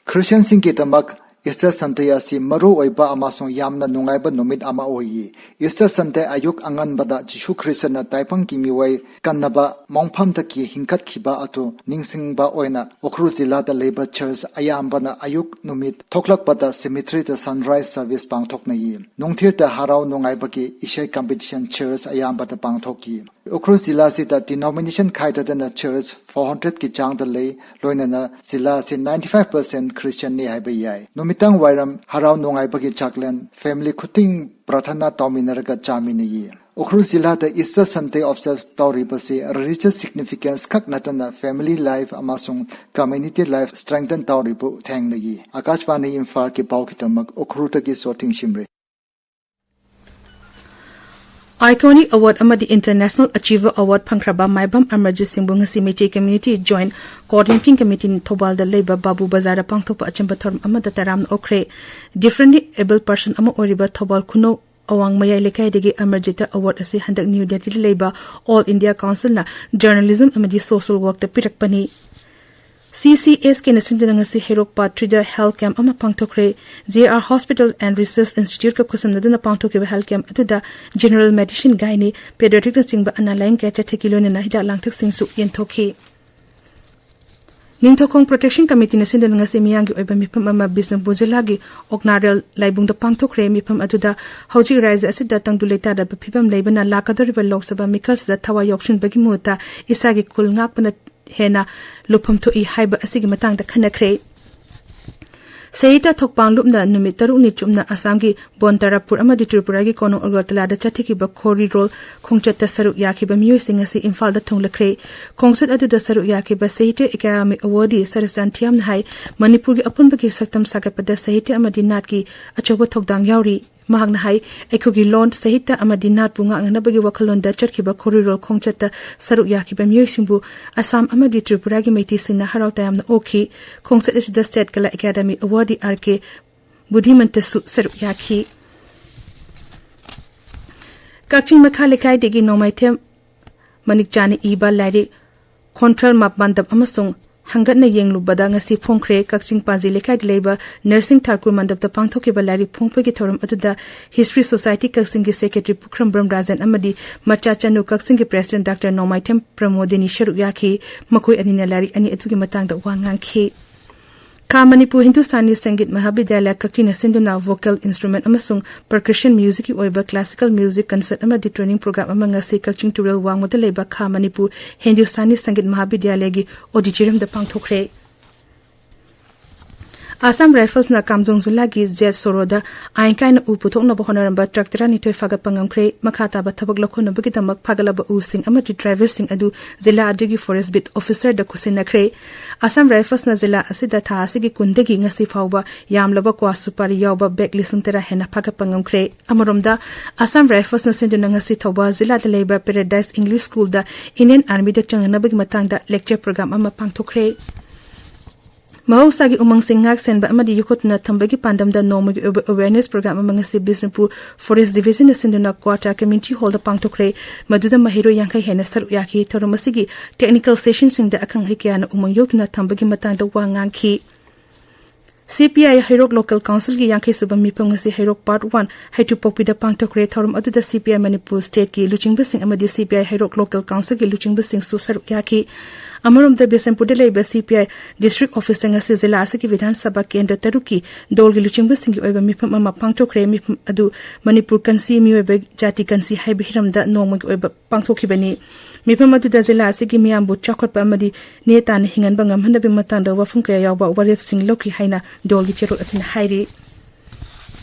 ꯈ꯭ꯔꯤꯁꯇꯤꯌꯟꯁꯤꯡꯒꯤꯗꯃꯛ ꯏꯁꯇꯔ ꯁꯟꯗꯦ ꯑꯁꯤ ꯃꯔꯨ ꯑꯣꯏꯕ ꯑꯃꯁꯨꯡ ꯌꯥꯝꯅ ꯅꯨꯡꯉꯥꯏꯕ ꯅꯨꯃꯤꯠ ꯑꯃ ꯑꯣꯏꯌꯦ꯫ ꯏꯁꯇꯔ ꯁꯟꯗꯦ ꯑꯌꯨꯛ ꯑꯉꯟꯕꯗ ꯖꯤꯁꯨ ꯈ꯭ꯔꯤꯁꯇꯅ ꯇꯥꯏꯕꯪꯒꯤ ꯃꯤꯑꯣꯏ ꯀꯟꯅꯕ ꯃꯣꯡꯐꯝꯗꯒꯤ ꯍꯤꯡꯒꯠꯈꯤꯕ ꯑꯗꯨ ꯅꯤꯡꯁꯤꯡꯕ ꯑꯣꯏꯅ ꯎꯈ꯭ꯔꯨꯜ ꯖꯤꯂꯥꯗ ꯂꯩꯕ ꯆꯔꯆ ꯑꯌꯥꯝꯕꯅ ꯑꯌꯨꯛ ꯅꯨꯃꯤꯠ ꯊꯣꯛꯂꯛꯄꯗ ꯁꯤꯃꯤꯇ꯭ꯔꯤꯗ ꯁꯟꯔꯥꯏꯁ ꯁꯔꯚꯤꯁ ꯄꯥꯡꯊꯣꯛꯅꯩ꯫ ꯅꯨꯡꯊꯤꯜꯗ ꯍꯔꯥꯎ ꯅꯨꯡꯉꯥꯏꯕꯒꯤ ꯏꯁꯩ ꯀꯝꯄꯤꯇꯤꯁꯟ ꯆꯔꯆ ꯑꯌꯥꯝꯕꯗ ꯄꯥꯡꯊꯣꯛꯈꯤ꯫ ꯎꯈ꯭ꯔꯨꯜ ꯖꯤꯂꯥꯁꯤꯗ ꯗꯤꯅꯣꯃꯤꯅꯦꯁꯟ ꯈꯥꯏꯗꯗꯅ ꯆꯔꯆ ꯐꯣꯔ ꯍꯟꯗ꯭ꯔꯦꯠꯀꯤ ꯆꯥꯡꯗ ꯂꯩ, ꯂꯣꯏꯅꯅ ꯖꯤꯂꯥ ꯑꯁꯤ ꯅꯥꯏꯟꯇꯤ ꯐꯥꯏꯚ ꯄꯥꯔꯁꯦꯟ ꯈ꯭ꯔꯤꯁꯇꯤꯌꯟꯅꯤ ꯍꯥꯏꯕ ꯌꯥꯏ꯫ ꯅꯨꯃꯤꯗꯥꯡ ꯋꯥꯏꯔꯝ ꯍꯔꯥꯎ ꯅꯨꯡꯉꯥꯏꯕꯒꯤ ꯆꯥꯛꯂꯦꯟ ꯐꯦꯃꯤꯂꯤ ꯈꯨꯗꯤꯡ ꯄ꯭ꯔꯥꯊꯅꯥ ꯇꯧꯃꯤꯟꯅꯔꯒ ꯆꯥꯃꯤꯟꯅꯩ꯫ ꯎꯈ꯭ꯔꯨꯜ ꯖꯤꯂꯥꯗ ꯏꯁꯇꯔ ꯁꯟꯗꯦ ꯑꯣꯕꯁꯔꯚ ꯇꯧꯔꯤꯕꯁꯤ ꯔꯤꯂꯤꯖꯤꯌꯁ ꯁꯤꯒꯅꯤꯐꯤꯀꯦꯟꯁ ꯈꯛ ꯅꯠꯇꯅ ꯐꯦꯃꯤꯂꯤ ꯂꯥꯏꯐ ꯑꯃꯁꯨꯡ ꯀꯝꯃ꯭ꯌꯨꯅꯤꯇꯤ ꯂꯥꯏꯐ ꯁ꯭ꯇꯔꯦꯡꯊꯟ ꯇꯧꯔꯤꯕ ꯊꯦꯡꯅꯩ꯫ ꯑꯥꯀꯥꯁꯕꯥꯅꯤ ꯏꯝꯐꯥꯜꯒꯤ ꯄꯥꯎꯒꯤꯗꯃꯛ ꯎꯈ꯭ꯔꯨꯜꯗꯒꯤ ꯁꯣꯇꯤꯡ ꯁꯤꯝꯔꯦ꯫ ꯑꯥꯏꯀꯣꯅꯤꯛ ꯑꯦꯋꯥꯔꯗ ꯑꯃꯗꯤ ꯏꯟꯇꯔꯅꯦꯁꯅꯦꯜ ꯑꯆꯤꯚꯔ ꯑꯦꯋꯥꯔꯗ ꯐꯪꯈ꯭ꯔꯕ ꯃꯥꯏꯕꯝ ꯑꯃꯔꯖꯤꯠ ꯁꯤꯡꯕꯨ ꯉꯁꯤ ꯃꯩꯇꯩ ꯀꯝꯃ꯭ꯌꯨꯅꯤꯇꯤ ꯖꯣꯏꯟꯠ ꯀꯣꯑꯣꯔꯗꯤꯅꯦꯇꯤꯡ ꯀꯃꯤꯇꯤꯅ ꯊꯧꯕꯥꯜꯗ ꯂꯩꯕ ꯕꯥꯕꯨ ꯕꯖꯥꯔꯗ ꯄꯥꯡꯊꯣꯛꯄ ꯑꯆꯝꯕ ꯊꯧꯔꯝ ꯑꯃꯗ ꯇꯔꯥꯝꯅ ꯑꯣꯛꯈ꯭ꯔꯦ꯫ ꯗꯤꯐꯔꯦꯟꯠꯂꯤ ꯑꯦꯕꯜ ꯄꯔꯁꯟ ꯑꯃ ꯑꯣꯏꯔꯤꯕ ꯊꯧꯕꯥꯜ ꯈꯨꯅꯧ ꯑꯋꯥꯡ ꯃꯌꯥꯏ ꯂꯩꯀꯥꯏꯗꯒꯤ ꯑꯃꯔꯖꯤꯠꯇ ꯑꯦꯋꯥꯔꯗ ꯑꯁꯤ ꯍꯟꯗꯛ ꯅ꯭ꯌꯨ ꯗꯦꯜꯂꯤꯗ ꯂꯩꯕ All India Councilꯅ Journalism ꯑꯃꯗꯤ Social Workꯇ ꯄꯤꯔꯛꯄꯅꯤ꯫ CCSKꯅ ꯁꯤꯟꯗꯨꯅ ꯉꯁꯤ ꯍꯩꯔꯣꯛ ꯄꯥꯠ ꯊ꯭ꯔꯤꯗ health camp ꯑꯃ ꯄꯥꯡꯊꯣꯛꯈ꯭ꯔꯦ꯫ JR Hospital and Research Instituteꯀ ꯈꯨꯠꯁꯝꯅꯗꯨꯅ ꯄꯥꯡꯊꯣꯛꯈꯤꯕ health camp ꯑꯗꯨꯗ general medicine, gynae, pediatricꯅꯆꯤꯡꯕ ꯑꯅꯥ ꯂꯥꯌꯦꯡ ꯀꯌꯥ ꯆꯠꯊꯈꯤ, ꯂꯣꯏꯅꯅ ꯍꯤꯗꯥꯛ ꯂꯥꯡꯊꯛꯁꯤꯡꯁꯨ ꯌꯦꯟꯊꯣꯛꯈꯤ꯫ ꯅꯤꯡꯊꯧꯈꯣꯡ Protection Committeeꯅ ꯁꯤꯟꯗꯨꯅ ꯉꯁꯤ ꯃꯤꯌꯥꯝꯒꯤ ꯑꯣꯏꯕ ꯃꯤꯐꯝ ꯑꯃ ꯕꯤꯁꯅꯨꯄꯨꯔ ꯖꯤꯂꯥꯒꯤ ꯑꯣꯛꯅꯥꯔꯦꯜ ꯂꯥꯏꯕꯨꯡꯗ ꯄꯥꯡꯊꯣꯛꯈ꯭ꯔꯦ꯫ ꯃꯤꯐꯝ ꯑꯗꯨꯗ ꯍꯧꯖꯤꯛ ꯔꯥꯖ꯭ꯌ ꯑꯁꯤꯗ ꯇꯪꯗꯨ ꯂꯩꯇꯥꯗꯕ ꯐꯤꯕꯝ ꯂꯩꯕꯅ ꯂꯥꯛꯀꯗꯧꯔꯤꯕ ꯂꯣꯛ ꯁꯚꯥ ꯃꯤꯈꯜꯁꯤꯗ ꯊꯋꯥꯏ ꯌꯥꯎꯁꯤꯟꯕꯒꯤ ꯃꯍꯨꯠꯇ ꯏꯁꯥꯒꯤ ꯈꯨꯜ ꯉꯥꯛꯄꯅ ꯍꯦꯟꯅ ꯂꯨꯐꯝ ꯊꯣꯛꯏ ꯍꯥꯏꯕ ꯑꯁꯤꯒꯤ ꯃꯇꯥꯡꯗ ꯈꯟꯅꯈ꯭ꯔꯦ꯫ ꯁꯍꯤꯇ꯭ꯌ ꯊꯣꯛꯄꯥꯡ ꯂꯨꯞꯅ ꯅꯨꯃꯤꯠ ꯇꯔꯨꯛꯅꯤ ꯆꯨꯞꯅ ꯑꯁꯥꯝꯒꯤ ꯕꯣꯟꯇꯥꯔꯥꯄꯨꯔ ꯑꯃꯗꯤ ꯇ꯭ꯔꯤꯄꯨꯔꯥꯒꯤ ꯀꯣꯅꯨꯡ ꯑꯒꯔꯇꯂꯥꯗ ꯆꯠꯊꯈꯤꯕ ꯈꯣꯔꯤꯔꯣꯜ ꯈꯣꯡꯆꯠꯇ ꯁꯔꯨꯛ ꯌꯥꯈꯤꯕ ꯃꯤꯑꯣꯏꯁꯤꯡ ꯑꯁꯤ ꯏꯝꯐꯥꯜꯗ ꯊꯨꯡꯂꯈ꯭ꯔꯦ꯫ ꯈꯣꯡꯆꯠ ꯑꯗꯨꯗ ꯁꯔꯨꯛ ꯌꯥꯈꯤꯕ Sahitya Academy Awardee ꯁꯔꯆꯥꯟ ꯊꯤꯌꯥꯝꯅ ꯍꯥꯏ, ꯃꯅꯤꯄꯨꯔꯒꯤ ꯑꯄꯨꯟꯕꯒꯤ ꯁꯛꯇꯝ ꯁꯥꯒꯠꯄꯗ ꯁꯍꯤꯇ꯭ꯌ ꯑꯃꯗꯤ ꯅꯥꯠꯀꯤ ꯑꯆꯧꯕ ꯊꯧꯗꯥꯡ ꯌꯥꯎꯔꯤ꯫ ꯃꯍꯥꯛꯅ ꯍꯥꯏ, ꯑꯩꯈꯣꯏꯒꯤ ꯂꯣꯟ, ꯁꯍꯤꯇ꯭ꯌ ꯑꯃꯗꯤ ꯅꯥꯠꯄꯨ ꯉꯥꯛꯅꯅꯕꯒꯤ ꯋꯥꯈꯜꯂꯣꯟꯗ ꯆꯠꯈꯤꯕ ꯈꯣꯔꯤꯔꯣꯜ ꯈꯣꯡꯆꯠꯇ ꯁꯔꯨꯛ ꯌꯥꯈꯤꯕ ꯃꯤꯑꯣꯏꯁꯤꯡꯕꯨ ꯑꯁꯥꯝ ꯑꯃꯗꯤ ꯇ꯭ꯔꯤꯄꯨꯔꯥꯒꯤ ꯃꯩꯇꯩꯁꯤꯡꯅ ꯍꯔꯥꯎ ꯇꯌꯥꯝꯅ ꯑꯣꯛꯈꯤ꯫ ꯈꯣꯡꯆꯠ ꯑꯁꯤꯗ State Kala Academy Awardee R K ꯕꯨꯙꯤꯃꯟꯇꯁꯨ ꯁꯔꯨꯛ ꯌꯥꯈꯤ꯫ ꯀꯛꯆꯤꯡ ꯃꯈꯥ ꯂꯩꯀꯥꯏꯗꯒꯤ ꯅꯣꯡꯃꯥꯏꯊꯦꯝ ꯃꯅꯤꯛꯆꯥꯅ ꯏꯕ ꯂꯥꯏꯔꯤꯛ ꯈꯣꯟꯊ꯭ꯔꯦꯜ ꯃꯥꯞ ꯃꯥꯟꯗꯞ ꯑꯃꯁꯨꯡ ꯍꯪꯒꯠꯅ ꯌꯦꯡꯂꯨꯕꯗ ꯉꯁꯤ ꯐꯣꯡꯈ꯭ꯔꯦ꯫ ꯀꯛꯆꯤꯡ ꯄꯥꯖꯤ ꯂꯩꯀꯥꯏꯗ ꯂꯩꯕ ꯅꯔꯁꯤꯡ ꯊꯥꯀꯨꯔ ꯃꯟꯗꯞꯇ ꯄꯥꯡꯊꯣꯛꯈꯤꯕ ꯂꯥꯏꯔꯤꯛ ꯐꯣꯡꯕꯒꯤ ꯊꯧꯔꯝ ꯑꯗꯨꯗ History Society ꯀꯛꯆꯤꯡꯒꯤ Secretary ꯄꯨꯈ꯭ꯔꯝꯕ꯭ꯔꯝ ꯔꯥꯖꯟ ꯑꯃꯗꯤ ꯃꯆꯥ ꯆꯅꯨ ꯀꯛꯆꯤꯡꯒꯤ President Doctor ꯅꯣꯡꯃꯥꯏꯊꯦꯝ ꯄ꯭ꯔꯃꯣꯗꯤꯅꯤ ꯁꯔꯨꯛ ꯌꯥꯈꯤ꯫ ꯃꯈꯣꯏ ꯑꯅꯤꯅ ꯂꯥꯏꯔꯤꯛ ꯑꯅꯤ ꯑꯗꯨꯒꯤ ꯃꯇꯥꯡꯗ ꯋꯥ ꯉꯥꯡꯈꯤ꯫ ꯈꯥ ꯃꯅꯤꯄꯨꯔ ꯍꯤꯟꯗꯨꯁꯇꯥꯅꯤ ꯁꯪꯒꯤꯠ ꯃꯍꯥꯕꯤꯗ꯭ꯌꯥꯂꯌ ꯀꯛꯆꯤꯡꯅ ꯁꯤꯟꯗꯨꯅ vocal instrument ꯑꯃꯁꯨꯡ percussion musicꯀꯤ ꯑꯣꯏꯕ classical music concert ꯑꯃꯗꯤ training program ꯑꯃ ꯉꯁꯤ ꯀꯛꯆꯤꯡ ꯇꯨꯔꯦꯜ ꯋꯥꯡꯃꯗ ꯂꯩꯕ ꯈꯥ ꯃꯅꯤꯄꯨꯔ ꯍꯤꯟꯗꯨꯁꯇꯥꯅꯤ ꯁꯪꯒꯤꯠ ꯃꯍꯥꯕꯤꯗ꯭ꯌꯥꯂꯌꯒꯤ auditoriumꯗ ꯄꯥꯡꯊꯣꯛꯈ꯭ꯔꯦ꯫ ꯑꯁꯥꯝ ꯔꯥꯏꯐꯜꯁꯅ ꯀꯥꯝꯖꯣꯡ ꯖꯤꯂꯥꯒꯤ ꯖꯦꯠ ꯁꯣꯔꯣꯗ ꯑꯥꯏꯟ ꯀꯥꯏꯅ ꯎ ꯄꯨꯊꯣꯛꯅꯕ ꯍꯣꯠꯅꯔꯝꯕ ꯇ꯭ꯔꯛ ꯇꯔꯥꯅꯤꯊꯣꯏ ꯐꯥꯒꯠꯄ ꯉꯝꯈ꯭ꯔꯦ꯫ ꯃꯈꯥ ꯇꯥꯕ ꯊꯕꯛ ꯂꯧꯈꯠꯅꯕꯒꯤꯗꯃꯛ ꯐꯥꯒꯠꯂꯕ ꯎꯁꯤꯡ ꯑꯃꯗꯤ ꯗ꯭ꯔꯥꯏꯚꯔꯁꯤꯡ ꯑꯗꯨ ꯖꯤꯂꯥ ꯑꯗꯨꯒꯤ forest beat officerꯗ ꯈꯨꯠꯁꯤꯟꯅꯈ꯭ꯔꯦ꯫ ꯑꯁꯥꯝ ꯔꯥꯏꯐꯜꯁꯅ ꯖꯤꯂꯥ ꯑꯁꯤꯗ ꯊꯥ ꯑꯁꯤꯒꯤ ꯀꯨꯟꯗꯒꯤ ꯉꯁꯤ ꯐꯥꯎꯕ ꯌꯥꯝꯂꯕ ꯀ꯭ꯋꯥ ꯁꯨꯄꯥꯔꯤ ꯌꯥꯎꯕ bag ꯂꯤꯁꯤꯡ ꯇꯔꯥ ꯍꯦꯟꯅ ꯐꯥꯒꯠꯄ ꯉꯝꯈ꯭ꯔꯦ꯫ ꯑꯃꯔꯣꯝꯗ, ꯑꯁꯥꯝ ꯔꯥꯏꯐꯜꯁꯅ ꯁꯤꯟꯗꯨꯅ ꯉꯁꯤ ꯊꯧꯕꯥꯜ ꯖꯤꯂꯥꯗ ꯂꯩꯕ Paradise English Schoolꯗ Indian Armyꯗ ꯆꯪꯅꯅꯕꯒꯤ ꯃꯇꯥꯡꯗ lecture program ꯑꯃ ꯄꯥꯡꯊꯣꯛꯈ꯭ꯔꯦ꯫ ꯃꯍꯧꯁꯥꯒꯤ ꯎꯃꯪꯁꯤꯡ ꯉꯥꯛ ꯁꯦꯟꯕ ꯑꯃꯗꯤ ꯌꯣꯛꯈꯠꯇꯨꯅ ꯊꯝꯕꯒꯤ ꯄꯥꯟꯗꯝꯗ ꯅꯣꯡꯃꯒꯤ ꯑꯣꯏꯕ awareness program ꯑꯃ ꯉꯁꯤ ꯕꯤꯁꯅꯨꯄꯨꯔ Forest Division ꯅ ꯁꯤꯟꯗꯨꯅ ꯀ꯭ꯋꯥꯇꯥ Community Hall ꯗ ꯄꯥꯡꯊꯣꯛꯈ꯭ꯔꯦ꯫ ꯃꯗꯨꯗ ꯃꯍꯩꯔꯣꯏ ꯌꯥꯡꯈꯩ ꯍꯦꯟꯅ ꯁꯔꯨꯛ ꯌꯥꯈꯤ꯫ ꯊꯧꯔꯝ ꯑꯁꯤꯒꯤ technical session ꯁꯤꯡꯗ ꯑꯈꯪ ꯑꯍꯩ ꯀꯌꯥꯅ ꯎꯃꯪ ꯌꯣꯛꯇꯨꯅ ꯊꯝꯕꯒꯤ ꯃꯇꯥꯡꯗ ꯋꯥ ꯉꯥꯡꯈꯤ꯫ C P I Heirok Local Council ꯒꯤ ꯌꯥꯡꯈꯩ ꯁꯨꯕ ꯃꯤꯐꯝ ꯉꯁꯤ ꯍꯩꯔꯣꯛ Part One ꯍꯩꯇꯨꯄꯣꯛꯄꯤꯗ ꯄꯥꯡꯊꯣꯛꯈ꯭ꯔꯦ꯫ ꯊꯧꯔꯝ ꯑꯗꯨꯗ C P I Manipur State ꯀꯤ ꯂꯨꯆꯤꯡꯕꯁꯤꯡ ꯑꯃꯗꯤ C P I Heirok Local Council ꯒꯤ ꯂꯨꯆꯤꯡꯕꯁꯤꯡꯁꯨ ꯁꯔꯨꯛ ꯌꯥꯈꯤ꯫ ꯑꯃꯔꯣꯝꯗ ꯕꯤꯁꯦꯝꯄꯨꯔꯗ ꯂꯩꯕ C P I District Office ꯇ ꯉꯁꯤ ꯖꯤꯂꯥ ꯑꯁꯤꯒꯤ ꯕꯤꯙꯥꯟ ꯁꯚꯥ ꯀꯦꯟꯗ꯭ꯔ ꯇꯔꯨꯛꯀꯤ ꯗꯣꯜꯒꯤ ꯂꯨꯆꯤꯡꯕꯁꯤꯡꯒꯤ ꯑꯣꯏꯕ ꯃꯤꯐꯝ ꯑꯃ ꯄꯥꯡꯊꯣꯛꯈ꯭ꯔꯦ꯫ ꯃꯤꯐꯝ ꯑꯗꯨ ꯃꯅꯤꯄꯨꯔ ꯀꯟꯁꯤ ꯃꯤꯑꯣꯏꯕ ꯖꯥꯇꯤ ꯀꯟꯁꯤ ꯍꯥꯏꯕ ꯍꯤꯔꯝꯗ ꯅꯣꯡꯃꯒꯤ ꯑꯣꯏꯕ ꯄꯥꯡꯊꯣꯛꯈꯤꯕꯅꯤ꯫ ꯃꯤꯐꯝ ꯑꯗꯨꯗ ꯖꯤꯂꯥ ꯑꯁꯤꯒꯤ ꯃꯤꯌꯥꯝꯕꯨ ꯆꯥꯎꯈꯠꯄ ꯑꯃꯗꯤ ꯅꯦ ꯇꯥꯅ ꯍꯤꯡꯍꯟꯕ ꯉꯝꯍꯟꯅꯕꯒꯤ ꯃꯇꯥꯡꯗ ꯋꯥꯐꯝ ꯀꯌꯥ ꯌꯥꯎꯕ ꯋꯥꯔꯦꯞꯁꯤꯡ ꯂꯧꯈꯤ ꯍꯥꯏꯅ ꯗꯣꯜꯒꯤ ꯆꯦꯔꯣꯜ ꯑꯁꯤꯅ ꯍꯥꯏꯔꯤ꯫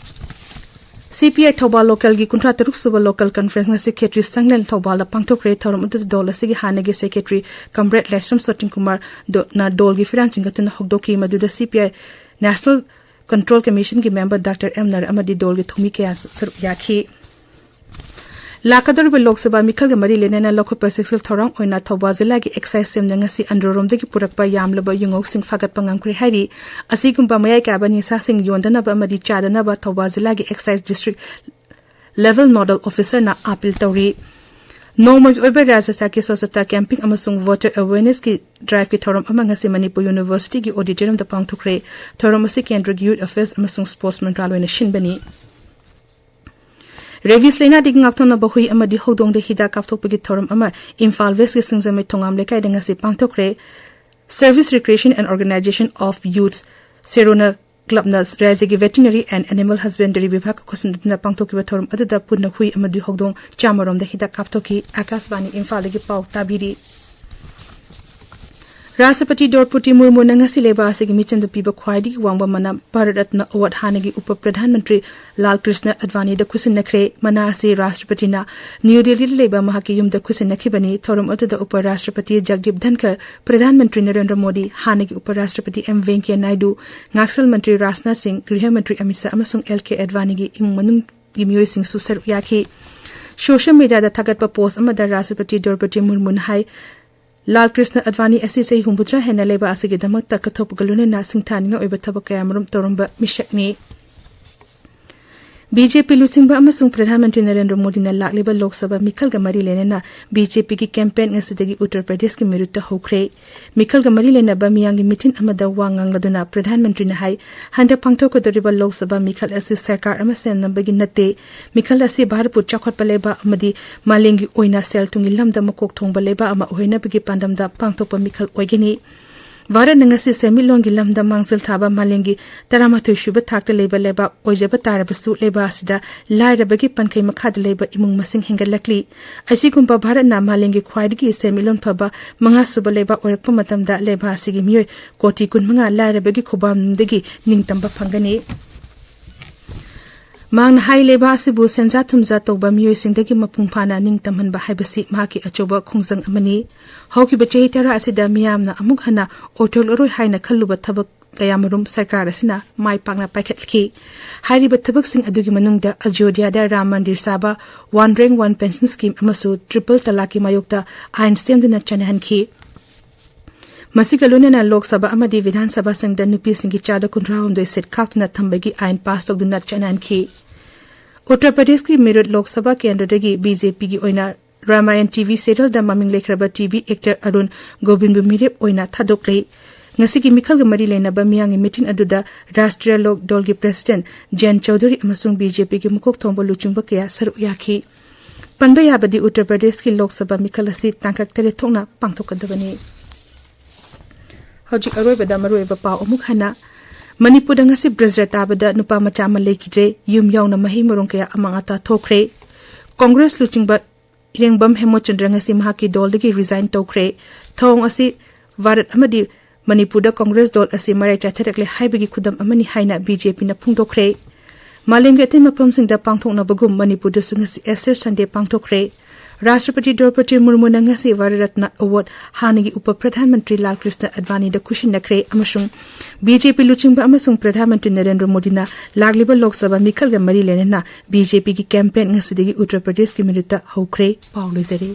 C P I Thoubal Local ꯒꯤ ꯀꯨꯟꯊ꯭ꯔꯥ ꯇꯔꯨꯛ ꯁꯨꯕ Local Conference ꯉꯁꯤ ꯈꯦꯇ꯭ꯔꯤ ꯁꯪꯂꯦꯟ ꯊꯧꯕꯥꯜꯗ ꯄꯥꯡꯊꯣꯛꯈ꯭ꯔꯦ꯫ ꯊꯧꯔꯝ ꯑꯗꯨꯗ ꯗꯣꯜ ꯑꯁꯤꯒꯤ ꯍꯥꯟꯅꯒꯤ Secretary Comrade ꯂꯥꯏꯁ꯭ꯔꯝ ꯁꯣꯇꯤꯟ ꯀꯨꯃꯥꯔ ꯗꯣ-, ꯅ ꯗꯣꯜꯒꯤ ꯐꯤꯔꯥꯟ ꯆꯤꯡꯈꯠꯇꯨꯅ ꯍꯧꯗꯣꯛꯈꯤ꯫ ꯃꯗꯨꯗ C P I National Control Commission ꯒꯤ member Doctor M ꯅꯔ ꯑꯃꯗꯤ ꯗꯣꯜꯒꯤ ꯊꯧꯃꯤ ꯀꯌꯥꯁꯨ ꯁꯔꯨꯛ ꯌꯥꯈꯤ꯫ ꯂꯥꯛꯀꯗꯧꯔꯤꯕ ꯂꯣꯛ ꯁꯚꯥ ꯃꯤꯈꯜꯒ ꯃꯔꯤ ꯂꯩꯅꯅ ꯂꯧꯈꯠꯄ ꯆꯦꯛꯁꯤꯜ ꯊꯧꯔꯥꯡ ꯑꯣꯏꯅ ꯊꯧꯕꯥꯜ ꯖꯤꯂꯥꯒꯤ excise team ꯅ ꯉꯁꯤ ꯑꯟꯗ꯭ꯔꯣꯔꯣꯝꯗꯒꯤ ꯄꯨꯔꯛꯄ ꯌꯥꯝꯂꯕ ꯌꯨꯉꯧꯁꯤꯡ ꯐꯥꯒꯠꯄ ꯉꯝꯈ꯭ꯔꯦ ꯍꯥꯏꯔꯤ꯫ ꯑꯁꯤꯒꯨꯝꯕ ꯃꯌꯥꯏ ꯀꯥꯕ ꯅꯤꯁꯥꯁꯤꯡ ꯌꯣꯟꯗꯅꯕ ꯑꯃꯗꯤ ꯆꯥꯗꯅꯕ ꯊꯧꯕꯥꯜ ꯖꯤꯂꯥꯒꯤ excise district level nodal officer ꯅ appeal ꯇꯧꯔꯤ꯫ ꯅꯣꯡꯃꯒꯤ ꯑꯣꯏꯕ ꯔꯥꯖ꯭ꯌ ꯊꯥꯛꯀꯤ ꯁ꯭ꯋꯆꯇꯥ camping ꯑꯃꯁꯨꯡ voter awareness ꯀꯤ drive ꯀꯤ ꯊꯧꯔꯝ ꯑꯃ ꯉꯁꯤ ꯃꯅꯤꯄꯨꯔ University ꯒꯤ auditorium ꯗ ꯄꯥꯡꯊꯣꯛꯈ꯭ꯔꯦ꯫ ꯊꯧꯔꯝ ꯑꯁꯤ ꯀꯦꯟꯗ꯭ꯔꯒꯤ Youth Affairs ꯑꯃꯁꯨꯡ Sports ꯃꯟꯇ꯭ꯔꯥꯂꯣꯏꯅ ꯁꯤꯟꯕꯅꯤ꯫ Rabies ꯂꯩꯅꯥꯗꯒꯤ ꯉꯥꯛꯊꯣꯛꯅꯕ ꯍꯨꯏ ꯑꯃꯗꯤ ꯍꯧꯗꯣꯡꯗ ꯍꯤꯗꯥꯛ ꯀꯥꯞꯊꯣꯛꯄꯒꯤ ꯊꯧꯔꯝ ꯑꯃ ꯏꯝꯐꯥꯜ West ꯀꯤ ꯁꯤꯡꯖꯃꯩ ꯊꯣꯉꯥꯝ ꯂꯩꯀꯥꯏꯗ ꯉꯁꯤ ꯄꯥꯡꯊꯣꯛꯈ꯭ꯔꯦ꯫ Service Recreation and Organization of Youth ꯁꯦꯔꯣꯅ Club ꯅ ꯔꯥꯖ꯭ꯌꯒꯤ Veterinary and Animal Husbandry ꯚꯤꯚꯥꯒ ꯈꯨꯠꯁꯝꯅꯗꯨꯅ ꯄꯥꯡꯊꯣꯛꯈꯤꯕ ꯊꯧꯔꯝ ꯑꯗꯨꯗ ꯄꯨꯟꯅ ꯍꯨꯏ ꯑꯃꯗꯤ ꯍꯧꯗꯣꯡ ꯆꯥꯝꯃꯔꯣꯝꯗ ꯍꯤꯗꯥꯛ ꯀꯥꯞꯊꯣꯛꯈꯤ꯫ ꯑꯥꯀꯥꯁꯕꯥꯅꯤ ꯏꯝꯐꯥꯜꯗꯒꯤ ꯄꯥꯎ ꯇꯥꯕꯤꯔꯤ꯫ ꯔꯥꯁꯇ꯭ꯔꯄꯇꯤ ꯗ꯭ꯔꯧꯄꯗꯤ ꯃꯨꯔꯃꯨꯅ ꯉꯁꯤ ꯂꯩꯕꯥꯛ ꯑꯁꯤꯒꯤ ꯃꯤꯆꯝꯗ ꯄꯤꯕ ꯈ꯭ꯋꯥꯏꯗꯒꯤ ꯋꯥꯡꯕ ꯃꯅꯥ ꯚꯥꯔꯠ ꯔꯠꯅ award ꯍꯥꯟꯅꯒꯤ ꯎꯄ ꯄ꯭ꯔꯙꯥꯟ ꯃꯟꯇ꯭ꯔꯤ ꯂꯥꯜ ꯀ꯭ꯔꯤꯁꯅ ꯑꯗ꯭ꯋꯥꯅꯤꯗ ꯈꯨꯠꯁꯤꯟꯅꯈ꯭ꯔꯦ꯫ ꯃꯅꯥ ꯑꯁꯤ ꯔꯥꯁꯇ꯭ꯔꯄꯇꯤꯅ ꯅ꯭ꯌꯨ ꯗꯤꯜꯂꯤꯗ ꯂꯩꯕ ꯃꯍꯥꯛꯀꯤ ꯌꯨꯝꯗ ꯈꯨꯠꯁꯤꯟꯅꯈꯤꯕꯅꯤ꯫ ꯊꯧꯔꯝ ꯑꯗꯨꯗ ꯎꯄ ꯔꯥꯁꯇ꯭ꯔꯄꯇꯤ ꯖꯒꯗꯤꯞ ꯙꯟꯈꯔ, ꯄ꯭ꯔꯙꯥꯟ ꯃꯟꯇ꯭ꯔꯤ ꯅꯔꯦꯟꯗ꯭ꯔ ꯃꯣꯗꯤ, ꯍꯥꯟꯅꯒꯤ ꯎꯄ ꯔꯥꯁꯇ꯭ꯔꯄꯇꯤ ꯑꯦꯝ ꯚꯦꯡꯀꯌꯥ ꯅꯥꯏꯗꯨ, ꯉꯥꯛꯁꯦꯜ ꯃꯟꯇ꯭ꯔꯤ ꯔꯥꯖꯅꯥꯊ ꯁꯤꯡ, ꯒ꯭ꯔꯤꯍ ꯃꯟꯇ꯭ꯔꯤ ꯑꯃꯤꯠ ꯁꯥꯍ ꯑꯃꯁꯨꯡ ꯑꯦꯜ ꯀꯦ ꯑꯗ꯭ꯋꯥꯅꯤꯒꯤ ꯏꯃꯨꯡ ꯃꯅꯨꯡꯒꯤ ꯃꯤꯑꯣꯏꯁꯤꯡꯁꯨ ꯁꯔꯨꯛ ꯌꯥꯈꯤ꯫ Social media ꯗ ꯊꯥꯒꯠꯄ post ꯑꯃꯗ ꯔꯥꯁꯇ꯭ꯔꯄꯇꯤ ꯗ꯭ꯔꯧꯄꯗꯤ ꯃꯨꯔꯃꯨꯅ ꯍꯥꯏ, ꯂꯥꯜ ꯀ꯭ꯔꯤꯁꯅ ꯑꯗ꯭ꯋꯥꯅꯤ ꯑꯁꯤ ꯆꯍꯤ ꯍꯨꯝꯐꯨꯇꯔꯥ ꯍꯦꯟꯅ ꯂꯩꯕꯥꯛ ꯑꯁꯤꯒꯤꯗꯃꯛꯇ ꯀꯠꯊꯣꯛꯄꯒ ꯂꯣꯏꯅꯅ ꯁꯤꯡꯊꯥꯅꯤꯡꯉꯥꯏ ꯑꯣꯏꯕ ꯊꯕꯛ ꯀꯌꯥꯃꯔꯨꯝ ꯇꯧꯔꯝꯕ ꯃꯤꯁꯛꯅꯤ꯫ ꯕꯤ ꯖꯦ ꯄꯤ ꯂꯨꯆꯤꯡꯕ ꯑꯃꯁꯨꯡ ꯄ꯭ꯔꯙꯥꯟ ꯃꯟꯇ꯭ꯔꯤ ꯅꯔꯦꯟꯗ꯭ꯔ ꯃꯣꯗꯤꯅ ꯂꯥꯛꯂꯤꯕ ꯂꯣꯛ ꯁꯚꯥ ꯃꯤꯈꯜꯒ ꯃꯔꯤ ꯂꯩꯅꯅ ꯕꯤ ꯖꯦ ꯄꯤꯒꯤ ꯀꯦꯝꯄꯦꯟ ꯉꯁꯤꯗꯒꯤ ꯎꯠꯇꯔ ꯄ꯭ꯔꯗꯦꯁꯀꯤ ꯃꯤꯔꯨꯠꯇ ꯍꯧꯈ꯭ꯔꯦ꯫ ꯃꯤꯈꯜꯒ ꯃꯔꯤ ꯂꯩꯅꯕ ꯃꯤꯌꯥꯝꯒꯤ ꯃꯤꯇꯤꯟ ꯑꯃꯗ ꯋꯥ ꯉꯥꯡꯂꯗꯨꯅ ꯄ꯭ꯔꯙꯥꯟ ꯃꯟꯇ꯭ꯔꯤꯅ ꯍꯥꯏ, ꯍꯟꯗꯛ ꯄꯥꯡꯊꯣꯛꯀꯗꯧꯔꯤꯕ ꯂꯣꯛ ꯁꯚꯥ ꯃꯤꯈꯜ ꯑꯁꯤ ꯁꯔꯀꯥꯔ ꯑꯃ ꯁꯦꯝꯅꯕꯒꯤ ꯅꯠꯇꯦ꯫ ꯃꯤꯈꯜ ꯑꯁꯤ ꯚꯥꯔꯠꯄꯨ ꯆꯥꯎꯈꯠꯄ ꯂꯩꯕꯥꯛ ꯑꯃꯗꯤ ꯃꯥꯂꯦꯝꯒꯤ ꯑꯣꯏꯅ ꯁꯦꯜ ꯊꯨꯝꯒꯤ ꯂꯝꯗ ꯃꯀꯣꯛ ꯊꯣꯡꯕ ꯂꯩꯕꯥꯛ ꯑꯃ ꯑꯣꯏꯍꯟꯅꯕꯒꯤ ꯄꯥꯟꯗꯝꯗ ꯄꯥꯡꯊꯣꯛꯄ ꯃꯤꯈꯜ ꯑꯣꯏꯒꯅꯤ꯫ ꯚꯥꯔꯠꯅ ꯉꯁꯤ ꯁꯦꯟꯃꯤꯠꯂꯣꯟꯒꯤ ꯂꯝꯗ ꯃꯥꯡꯖꯤꯜ ꯊꯥꯕ ꯃꯥꯂꯦꯝꯒꯤ ꯇꯔꯥꯃꯥꯊꯣꯏ ꯁꯨꯕ ꯊꯥꯛꯇ ꯂꯩꯕ ꯂꯩꯕꯥꯛ ꯑꯣꯏꯖꯕ ꯇꯥꯔꯕꯁꯨ, ꯂꯩꯕꯥꯛ ꯑꯁꯤꯗ ꯂꯥꯏꯔꯕꯒꯤ ꯄꯟꯈꯩ ꯃꯈꯥꯗ ꯂꯩꯕ ꯏꯃꯨꯡ ꯃꯁꯤꯡ ꯍꯦꯟꯒꯠꯂꯛꯂꯤ꯫ ꯑꯁꯤꯒꯨꯝꯕ ꯚꯥꯔꯠꯅ ꯃꯥꯂꯦꯝꯒꯤ ꯈ꯭ꯋꯥꯏꯗꯒꯤ ꯁꯦꯟꯃꯤꯠꯂꯣꯟ ꯐꯕ ꯃꯉꯥ ꯁꯨꯕ ꯂꯩꯕꯥꯛ ꯑꯣꯏꯔꯛꯄ ꯃꯇꯝꯗ, ꯂꯩꯕꯥꯛ ꯑꯁꯤꯒꯤ ꯃꯤꯑꯣꯏ ꯀꯣꯇꯤ ꯀꯨꯟꯃꯉꯥ ꯂꯥꯏꯔꯕꯒꯤ ꯈꯨꯕꯥꯝꯗꯒꯤ ꯅꯤꯡꯇꯝꯕ ꯐꯪꯒꯅꯤ꯫ ꯃꯍꯥꯛꯅ ꯍꯥꯏ, ꯂꯩꯕꯥꯛ ꯑꯁꯤꯕꯨ ꯁꯦꯟꯖꯥ ꯊꯨꯝꯖꯥ ꯇꯧꯕ ꯃꯤꯑꯣꯏꯁꯤꯡꯗꯒꯤ ꯃꯄꯨꯡ ꯐꯥꯅ ꯅꯤꯡꯇꯝꯍꯟꯕ ꯍꯥꯏꯕꯁꯤ ꯃꯍꯥꯛꯀꯤ ꯑꯆꯧꯕ ꯈꯣꯡꯖꯪ ꯑꯃꯅꯤ꯫ ꯍꯧꯈꯤꯕ ꯆꯍꯤ ꯇꯔꯥ ꯑꯁꯤꯗ ꯃꯤꯌꯥꯝꯅ ꯑꯃꯨꯛ ꯍꯟꯅ ꯑꯣꯏꯊꯣꯛꯂꯔꯣꯏ ꯍꯥꯏꯅ ꯈꯜꯂꯨꯕ ꯊꯕꯛ ꯀꯌꯥꯃꯔꯨꯝ ꯁꯔꯀꯥꯔ ꯑꯁꯤꯅ ꯃꯥꯏ ꯄꯥꯛꯅ ꯄꯥꯏꯈꯠꯈꯤ꯫ ꯍꯥꯏꯔꯤꯕ ꯊꯕꯛꯁꯤꯡ ꯑꯗꯨꯒꯤ ꯃꯅꯨꯡꯗ ꯑꯖꯣꯙ꯭ꯌꯥꯗ ꯔꯥꯝ ꯃꯟꯗꯤꯔ ꯁꯥꯕ, one rank one pension scheme ꯑꯃꯁꯨ ꯇ꯭ꯔꯤꯄꯜ ꯇꯂꯥꯛꯀꯤ ꯃꯥꯌꯣꯛꯇ ꯑꯥꯏꯟ ꯁꯦꯝꯗꯨꯅ ꯆꯠꯅꯍꯟꯈꯤ꯫ ꯃꯁꯤꯒ ꯂꯣꯏꯅꯅ ꯂꯣꯛ ꯁꯚꯥ ꯑꯃꯗꯤ ꯕꯤꯙꯥꯟ ꯁꯚꯥꯁꯤꯡꯗ ꯅꯨꯄꯤꯁꯤꯡꯒꯤ ꯆꯥꯗ ꯀꯨꯟꯊ꯭ꯔꯥꯍꯨꯝꯗꯣꯏ ꯁꯤꯠ ꯈꯥꯛꯇꯨꯅ ꯊꯝꯕꯒꯤ ꯑꯥꯏꯟ ꯄꯥꯁ ꯇꯧꯗꯨꯅ ꯆꯠꯅꯍꯟꯈꯤ꯫ ꯎꯠꯇꯔ ꯄ꯭ꯔꯗꯦꯁꯀꯤ ꯃꯤꯔꯨꯠ ꯂꯣꯛ ꯁꯚꯥ ꯀꯦꯟꯗ꯭ꯔꯗꯒꯤ ꯕꯤ ꯖꯦ ꯄꯤꯒꯤ ꯑꯣꯏꯅ ꯔꯥꯃꯥꯌꯟ ꯇꯤ ꯚꯤ ꯁꯤꯔꯤꯌꯦꯜꯗ ꯃꯃꯤꯡ ꯂꯩꯈ꯭ꯔꯕ ꯇꯤ ꯚꯤ ꯑꯦꯛꯇꯔ ꯑꯔꯨꯟ ꯒꯣꯕꯤꯟꯕꯨ ꯃꯤꯔꯦꯞ ꯑꯣꯏꯅ ꯊꯥꯗꯣꯛꯂꯦ꯫ ꯉꯁꯤꯒꯤ ꯃꯤꯈꯜꯒ ꯃꯔꯤ ꯂꯩꯅꯕ ꯃꯤꯌꯥꯝꯒꯤ ꯃꯤꯇꯤꯟ ꯑꯗꯨꯗ ꯔꯥꯁꯇ꯭ꯔꯤꯌꯥ ꯂꯣꯛ ꯗꯜꯒꯤ ꯄ꯭ꯔꯁꯤꯗꯦꯟꯠ ꯖꯌꯟꯠ ꯆꯧꯙꯨꯔꯤ ꯑꯃꯁꯨꯡ ꯕꯤ ꯖꯦ ꯄꯤꯒꯤ ꯃꯀꯣꯛ ꯊꯣꯡꯕ ꯂꯨꯆꯤꯡꯕ ꯀꯌꯥ ꯁꯔꯨꯛ ꯌꯥꯈꯤ꯫ ꯄꯟꯕ ꯌꯥꯕꯗꯤ, ꯎꯠꯇꯔ ꯄ꯭ꯔꯗꯦꯁꯀꯤ ꯂꯣꯛ ꯁꯚꯥ ꯃꯤꯈꯜ ꯑꯁꯤ ꯇꯥꯡꯀꯛ ꯇꯔꯦꯠ ꯊꯣꯛꯅ ꯄꯥꯡꯊꯣꯛꯀꯗꯕꯅꯤ꯫ ꯍꯧꯖꯤꯛ ꯑꯔꯣꯏꯕꯗ ꯃꯔꯨꯑꯣꯏꯕ ꯄꯥꯎ ꯑꯃꯨꯛ ꯍꯟꯅ꯫ ꯃꯅꯤꯄꯨꯔꯗ ꯉꯁꯤ ꯕ꯭ꯔꯖ꯭ꯔ ꯇꯥꯕꯗ ꯅꯨꯄꯥ ꯃꯆꯥ ꯑꯃ ꯂꯩꯈꯤꯗ꯭ꯔꯦ꯫ ꯌꯨꯝ ꯌꯥꯎꯅ ꯃꯍꯩ ꯃꯔꯣꯡ ꯀꯌꯥ ꯑꯃꯥꯡ ꯑꯇꯥ ꯊꯣꯛꯈ꯭ꯔꯦ꯫ ꯀꯣꯡꯒ꯭ꯔꯦꯁ ꯂꯨꯆꯤꯡꯕ ꯏꯔꯦꯡꯕꯝ ꯍꯦꯃꯆꯟꯗ꯭ꯔ ꯉꯁꯤ ꯃꯍꯥꯛꯀꯤ ꯗꯜꯗꯒꯤ ꯔꯤꯖꯥꯏꯟ ꯇꯧꯈ꯭ꯔꯦ꯫ ꯊꯧꯑꯣꯡ ꯑꯁꯤ ꯚꯥꯔꯠ ꯑꯃꯗꯤ ꯃꯅꯤꯄꯨꯔꯗ ꯀꯣꯡꯒ꯭ꯔꯦꯁ ꯗꯜ ꯑꯁꯤ ꯃꯔꯥꯏ ꯆꯥꯏꯊꯔꯛꯂꯦ ꯍꯥꯏꯕꯒꯤ ꯈꯨꯗꯝ ꯑꯃꯅꯤ ꯍꯥꯏꯅ ꯕꯤ ꯖꯦ ꯄꯤꯅ ꯐꯣꯡꯗꯣꯛꯈ꯭ꯔꯦ꯫ ꯃꯥꯂꯦꯝꯒꯤ ꯑꯇꯩ ꯃꯐꯝꯁꯤꯡꯗ ꯄꯥꯡꯊꯣꯛꯅꯕꯒꯨꯝ ꯃꯅꯤꯄꯨꯔꯗꯁꯨ ꯉꯁꯤ ꯑꯦꯁꯇꯔ ꯁꯟꯗꯦ ꯄꯥꯡꯊꯣꯛꯈ꯭ꯔꯦ꯫ ꯔꯥꯁꯇ꯭ꯔꯄꯇꯤ ꯗ꯭ꯔꯧꯄꯗꯤ ꯃꯨꯔꯃꯨꯅ ꯉꯁꯤ ꯚꯥꯔꯠ ꯔꯠꯅ ꯑꯦꯋꯥꯔꯗ ꯍꯥꯟꯅꯒꯤ ꯎꯄ ꯄ꯭ꯔꯙꯥꯟ ꯃꯟꯇ꯭ꯔꯤ ꯂꯥꯜ ꯀ꯭ꯔꯤꯁꯅ ꯑꯗ꯭ꯋꯥꯅꯤꯗ ꯈꯨꯠꯁꯤꯟꯅꯈ꯭ꯔꯦ ꯑꯃꯁꯨꯡ ꯕꯤ ꯖꯦ ꯄꯤ ꯂꯨꯆꯤꯡꯕ ꯑꯃꯁꯨꯡ ꯄ꯭ꯔꯙꯥꯟ ꯃꯟꯇ꯭ꯔꯤ ꯅꯔꯦꯟꯗ꯭ꯔ ꯃꯣꯗꯤꯅ ꯂꯥꯛꯂꯤꯕ ꯂꯣꯛ ꯁꯚꯥ ꯃꯤꯈꯜꯒ ꯃꯔꯤ ꯂꯩꯅꯅ ꯕꯤ ꯖꯦ ꯄꯤꯒꯤ ꯀꯦꯝꯄꯦꯟ ꯉꯁꯤꯗꯒꯤ ꯎꯠꯇꯔ ꯄ꯭ꯔꯗꯦꯁꯀꯤ ꯃꯤꯔꯨꯠꯇ ꯍꯧꯈ꯭ꯔꯦ꯫ ꯄꯥꯎ ꯂꯣꯏꯖꯔꯦ꯫